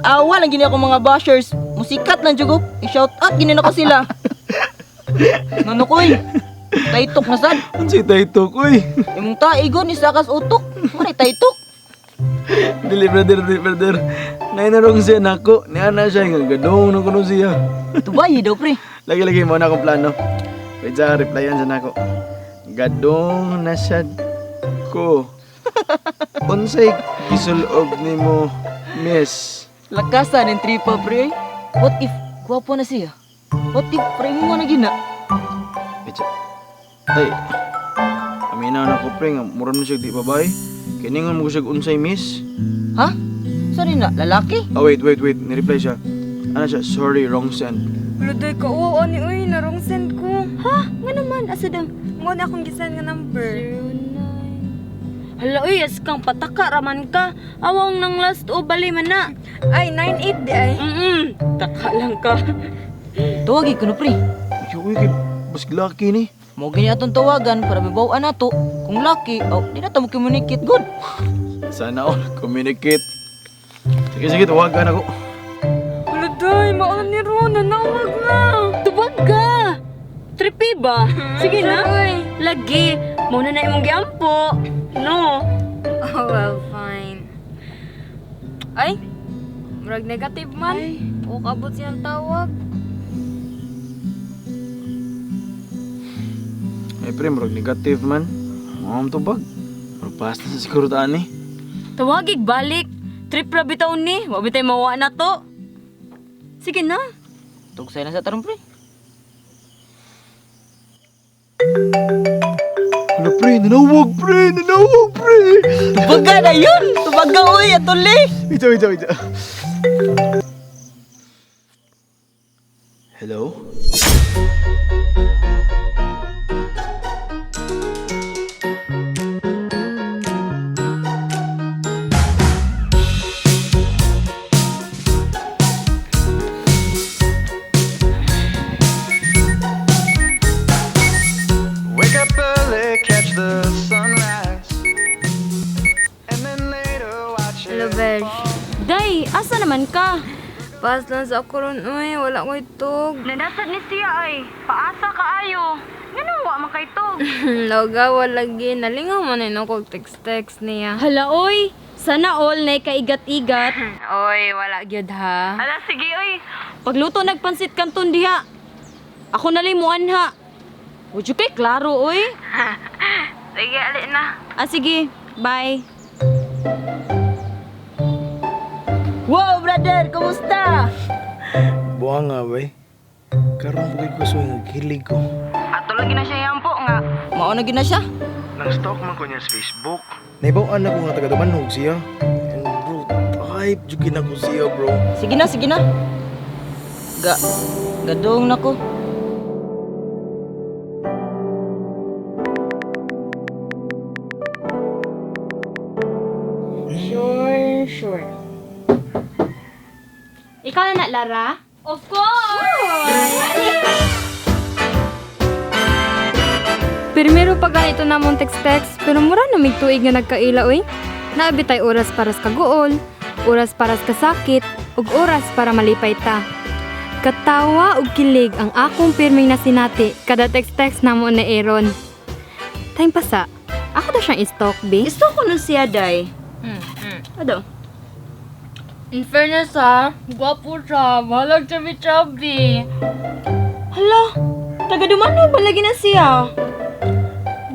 Tan-awa lang gini ako mga bashers. Musikat lang jud ko. I-shout out gini nako sila. Ngano koy? Taytok na sad. Unsay taytok oy? Imong taigon ni sakas utok. Manay taytok. Dili brother, dili brother. Nainarong siya nako. Niya na siya nga gadong na kuno siya. Tubay daw pre. Lagi lagi mo na akong plano. Wait sa replyan sa nako. Gadong na siya ko. Unsay gisulob nimo, miss? Lakasan ng tripa pre. What if gwapo na siya? What if pre mo na gina? Wait sa. Ay. Aminaw na ko pre nga mura na siya di babay. Kiningon mo ko siya unsay miss? Ha? Sorry na, lalaki? Oh wait, wait, wait. Ni-reply siya. Ano siya? Sorry, wrong send. Ludoy ka, oo, ani, uy, narong send ko. Ha? Nga naman, asa daw? Mo na akong gisan nga number. 09. Hala, uy, as kang pataka, raman ka. Awang nang last o bali man na. Ay, 98 di ay. Taka lang ka. Tawagi ko na pre. Uy, uy, kay basig laki ni. Mo gini atong tawagan para mabaw nato. Kung laki, oh, di na ta mo communicate good. Sana all communicate. Sige, sige, tawagan ako. Ludoy, mauna ni Ron, nanawag na. Tubag ka! Trippy ba? Sige na. Uy. Lagi, muna na imong giampo. No. Oh, well, fine. Ay, murag negative man. O kabot siyang tawag. Ay, pre, murag negative man. Mga tubag. Murag pass na sa siguro taan eh. Tawagig balik. Trip ra bitaw ni. Wa bitay mawa na to. Sige na. Tugsay na sa tarong pre. Ano, pre? Nanawag, pre! Nanawag, pre! Tubaga na yun! Tubaga uy, atuli! Wait, wait, wait. Hello? Wake up early, catch the sunrise. And then later watch Hello, it. Besh. Day, asa naman ka? Pass lang sa ako ron, uy. Wala ko itog. Nanasad ni siya ay. Paasa ka ayo. Ngano wa man kay tog? Logawa lagi. Nalingaw man na ako text-text niya. Hala oy, sana all na kaigat-igat. Oy, wala gyud ha. Hala sige oy. Pagluto nagpansit kanton diha. Ako na lang muan ha. Would you kay klaro oy? Sige, ali na. Ah sige, bye. Wow, brother! Kumusta? Buha nga, bay. Karon po ko sa nga kilig ko. Ato lang gina siya yampo nga. Mao na gina siya. Nang stalk man ko niya sa Facebook. Naibawaan na ko nga taga Dumanhog siya. And bro, type jud na ko siya, bro. Sige na, sige na. Ga, gadong na ko. Sure, sure. Ikaw na na, Lara? Of course! Primero pa ganito namong text-text, pero mura na mig tuig nga nagkaila oy. Naabi tay oras para sa kaguol, oras para sa kasakit, ug oras para malipay ta. Katawa ug kilig ang akong pirming nasinati kada text-text namo ni Aaron. Time pasa, ako daw siyang i-stalk, be. Gusto ko nun siya, Day. Ano? In fairness ha, gwapo siya. Mahalag chubby-chubby. Hala, taga Dumanhog ba lagi na siya?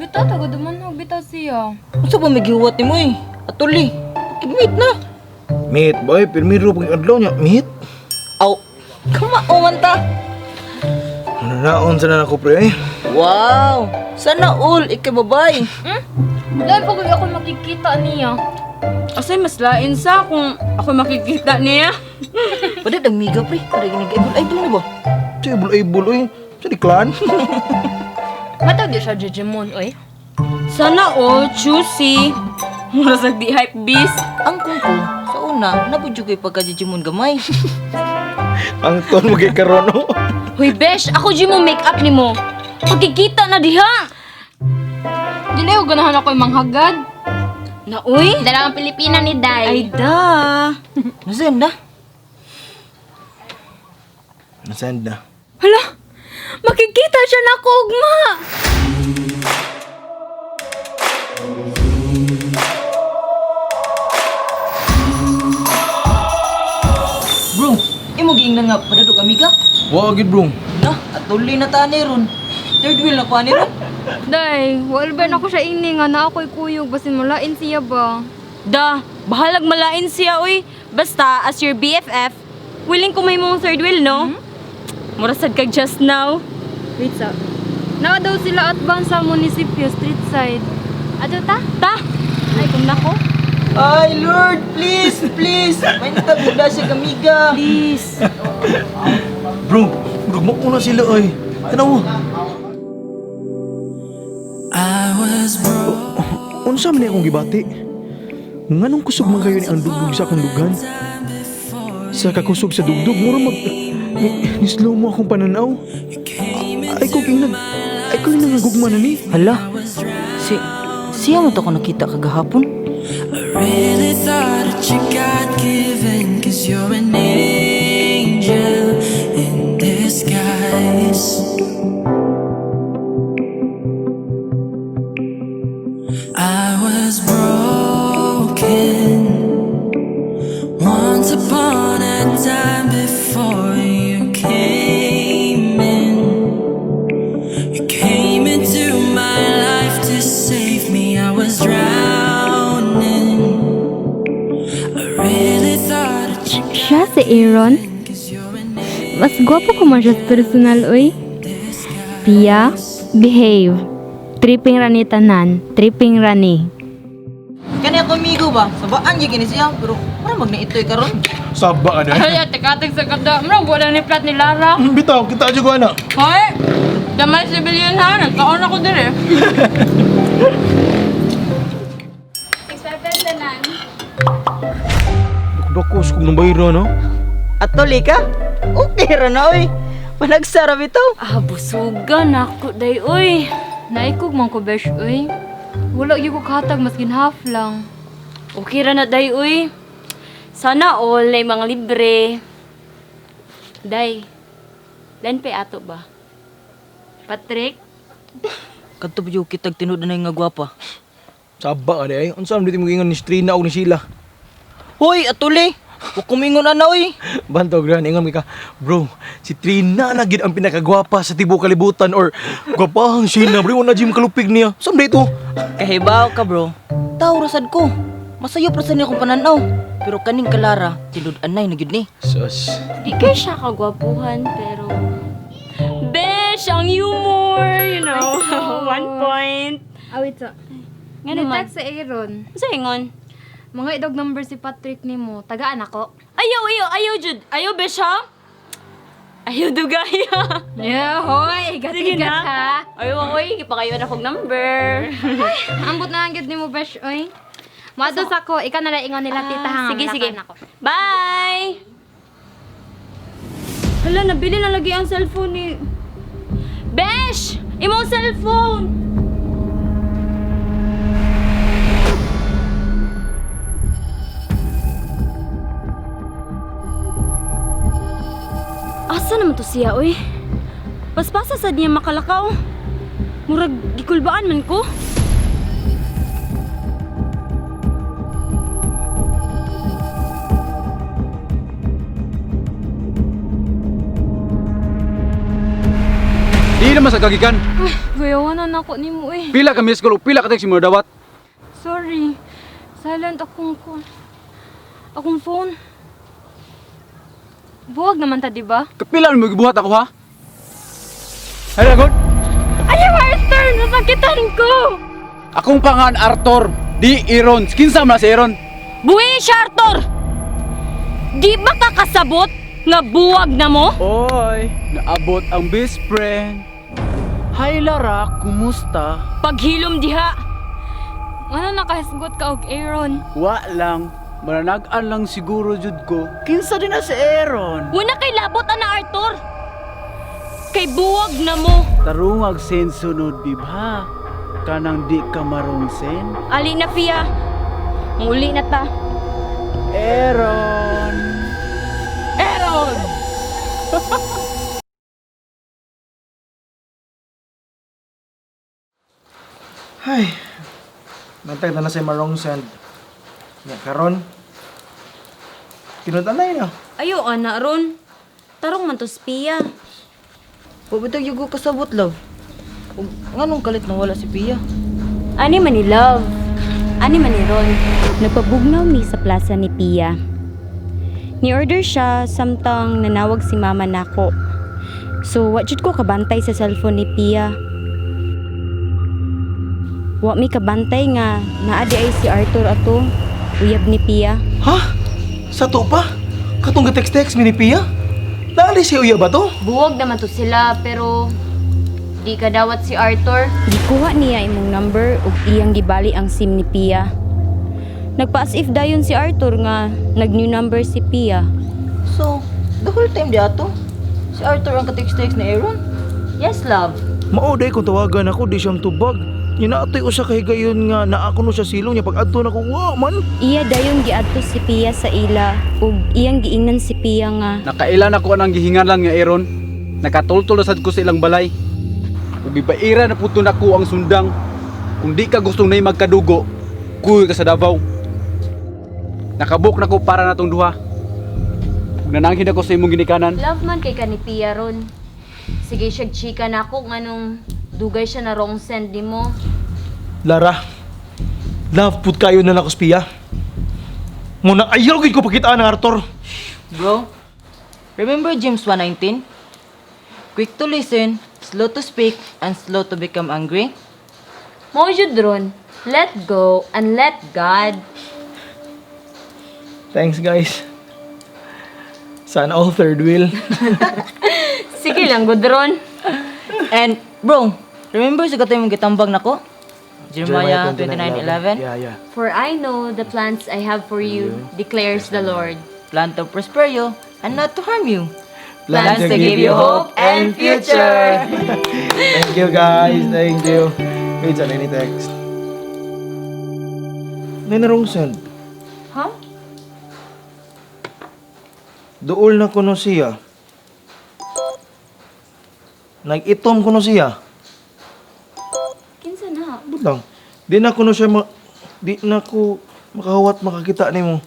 Bitaw, taga Dumanhog, bitaw siya. Unsa ba may gihuwat nimo eh? Atuli. Kidmate na. Meet, boy. Pirmiro pag adlaw niya. Meet. Aw, kamao man ta. Nanaon sa na ako, pre. eh. Wow! Sana all ikay babay. Lain pa ako makikita niya. Asay, mas lain sa kung ako makikita niya. Pwede dag miga pre. Para ginag-ibol-ibol na ba? Sa ibol-ibol, oy. Sa di clan. Matag di siya Jejemon, oy. Sana all, choosy. Mura sa di hype beast. Ang kungko, sa una, napudyo kay pagkajijimon gamay. Ang ton mo kay karon, oh. Hoy, besh, ako di mo make up ni mo. Pagkikita na diha. Dili ko ganahan ako yung manghagad. Na, uy. Dalawang Pilipina ni Day. Ay, da. Nasaan na? Nasend na. Hala! Makikita siya na ako ugma! Bro, imo giingnan nga padadog amiga. Wa gid bro. Na, atuli na ta ni ron. Third wheel na ko ani ron. Day, wala ba na ako siya ini nga na ako'y kuyog basin malain siya ba? Da, bahalag malain siya, uy. Basta, as your BFF, willing ko may mong third wheel, no? Mura sad kag just now. Wait sa. Naa daw sila at ban sa munisipyo, street side. Ato ta? Ta! Ay, kung nako. Ay, Lord, please, please. May natag siya kamiga. Please. Bro, murag mo na sila oy. Tanaw. Unsa man ni akong gibati? Nganong kusog man kayo ni ang dugdug sa akong dughan? Sa kakusog sa dugdug, mura mag... Ni, ni slow mo akong pananaw. Ay ko kinag... Ay ko nangagugma na ni. Hala, si... Siya mo to ko nakita kagahapon. Really thought that you got given, 'cause you're an angel in disguise. I was broken once upon a time before you came in. You came into my life to save me. I was drowning. I really thought that you Siya si Aaron. 'cause you're an Mas gwapo ko man siya sa personal, oy. Pia, behave. Tripping rani tanan, tripping rani. Kani ako amigo ba? Sabaan gyud kini siya, pero para mag naitoy karon. Saba ka na. Ay, ate-katag sa kada. Mura, wala ni plat ni Lara. Bitaw, kita jud ko ana. Hoy! Damay civilian ha. Nagkaon ako dire. Dako sa kong bayro no. Atuli ka? Okay ra na oy. Panagsara bitaw. Ah, busugan ako, day, uy. Naikog man ko, besh, oy. Wala gyud ko kahatag maskin half lang. Okay ra na, day, uy. Sana all na mga libre. Day, lan pay ato ba? Patrick? Kadto ba kitag tinud na nga gwapa. Saba ka na ay. Unsa man dito mo ingon ni Trina o ni Sheila? Hoy, atuli. Wa kumingon ana oy. Bantog ra ingon mi ka, bro, si Trina na gid ang pinakagwapa sa tibuok kalibutan or gwapahang Sheila, bro, wala jud makalupig niya. Saan ba ito? Kahibaw ka, bro. Tao ra sad ko. Masayo pra sa niya akong pananaw. Pero kaning kalara, tinud anay na gyud ni. Sus. Di kay siya kagwapuhan, pero... Besh, ang humor, you know. One point. Ah, wait sa. Nga naman. Ni-text sa Aaron. Sa ingon? Mga idog number si Patrick nimo. Tagaan ako. Ayaw, ayaw, ayaw, Jud. Ayaw, besh, ha? Ayaw, dugay, ha? Yeah, hoy. Sige Igat-igat na. ha. Ayaw, oy. Kipakayon akong number. Ambot na ang gyud nimo, besh, oy. Moadto sa ko, ikaw na lang ingon nila tita ha. Ah, Sige, sige. Malakaan Ako. Bye! Hala, nabili na lagi ang cellphone ni... Besh! Imong cellphone! Asa naman to siya, oy? Paspasa sad niya makalakaw. Murag gikulbaan man ko. Di naman sa kagikan. Guyawanan ako nimo, oy. Pila ka miss call o pila ka text mo dawat. Sorry. Silent akong ko. Akong phone. Buwag naman ta, di ba? Kapila mo gibuhat ako ha? Hello, good. Ayaw, Arthur! Nasakitan ko! Akong pangan Arthur, di Aaron. Kinsa man na si Aaron? Buhi siya, Arthur! Di ba ka kasabot nga buwag na mo? Oy, naabot ang best friend. Hi Lara, kumusta? Paghilom diha. Ano nakahisgot ka og Aaron? Wa lang. Mananagan lang siguro jud ko. Kinsa din na si Aaron? Wala kay labot ana Arthur. Kay buwag na mo. Tarungag sen sunod bib ha. Kanang di ka marong sen. Ali na Pia. Muli na ta. Aaron. Aaron! Ay, nantag na na sa marong send. Nya karon. Tinud-anay na. Ayo ana ron. Tarong man to si Pia. Pabitag yugo kasabot, love. Ug nganong kalit na wala si Pia? Ani man ni Love. Ani man ni Ron. Nagpabugnaw mi sa plaza ni Pia. Ni-order siya samtang nanawag si mama nako. So, wa jud ko kabantay sa cellphone ni Pia. Wa mi kabantay nga naa di ay si Arthur ato, uyab ni Pia. Ha? Sa to pa? Katong text-text mi ni Pia? Naali siya uya ba to? Buwag naman to sila pero di ka dawat si Arthur. Gikuha niya imong number ug iyang gibali ang SIM ni Pia. Nagpa-as if dayon si Arthur nga nag-new number si Pia. So, the whole time di ato, si Arthur ang ka-text-text ni Aaron? Yes, love. Mao day kung tawagan ako di siyang tubag. Nya naatoy usa ka higayon nga naa ko no sa silong niya pag adto nako wa man. Iya dayon giadto si Pia sa ila ug iyang giingnan si Pia nga Nakailan ako anang gihingalan nga Aaron. Nakatultol na sad ko sa ilang balay. Ug gibaira na pud to nako ang sundang. Kung di ka gustong nay magkadugo, kuy ka sa Davao. Nakabuk na ko para natong duha. Ug nananghin ako sa imong ginikanan. Love man kay ka ni Pia ron. Sige siya chika na ako nganong dugay siya na wrong send nimo. Lara, love pud kayo na nako si Pia. Muna ayaw gid ko pakitaan ng Arthur. Bro, remember James 1:19? Quick to listen, slow to speak, and slow to become angry. Mao jud ron. Let go and let God. Thanks guys. Sana all third wheel. Sige lang gud ron. And bro, remember sa katong imong gitambag nako? Jeremiah 29:11. Yeah. For I know the plans I have for you, declares the Lord. Plan to prosper you and not to harm you. Plan to give you hope and future. Thank you guys. Thank you. Wait, sa any text. May narong send. Huh? Duol na kuno siya. Nag-itom kuno siya. Kinsa na? But lang. Di na kuno siya di na ko makahawat makakita nimo.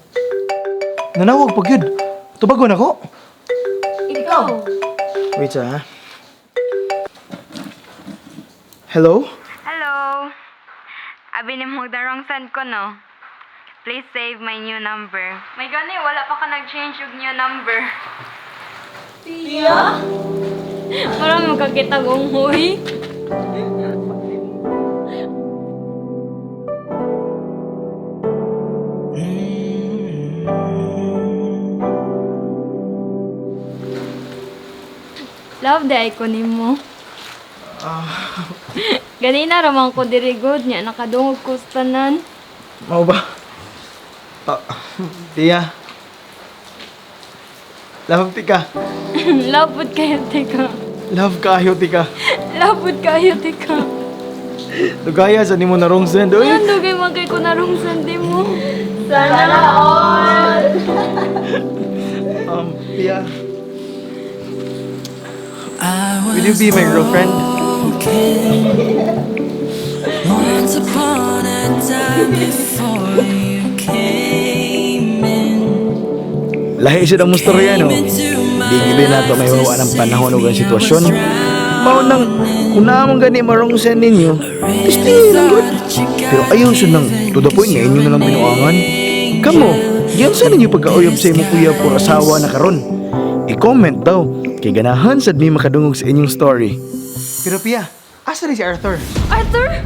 Nanawag pag yun. Tubagon ako. Ikaw. Wait sa ha. Hello? Hello. Abi ni mo darong send ko no. Please save my new number. May gani wala pa ka nag-change og new number. Pia? Parang magkakita kong huy. Love the icon nimo. Ganina raman ko diri good niya nakadungog ko sa tanan. Mao ba? Ah, Tia. Love tika. Love pud kayo tika. Love kayo tika. Love pud kayo tika. Dugaya sa nimo narong send oy. Ano dugay man kay ko narong sandi mo. Pia. Will you be my girlfriend? Once upon a time before you came in. Lahi siya ng mustorya, no? Into my Di gili na ito may wawa ng panahon o ang sitwasyon. Mao nang, kung naamang gani marong send ninyo, isti lang good. Pero ayaw siya nang to the point nga inyo na lang binuangan. Kamo, yan sa ninyo pagkauyab sa imong uyab o asawa na karon. I-comment daw, kay ganahan sad mi makadungog sa inyong story. Pero Pia, asa ni si Arthur? Arthur?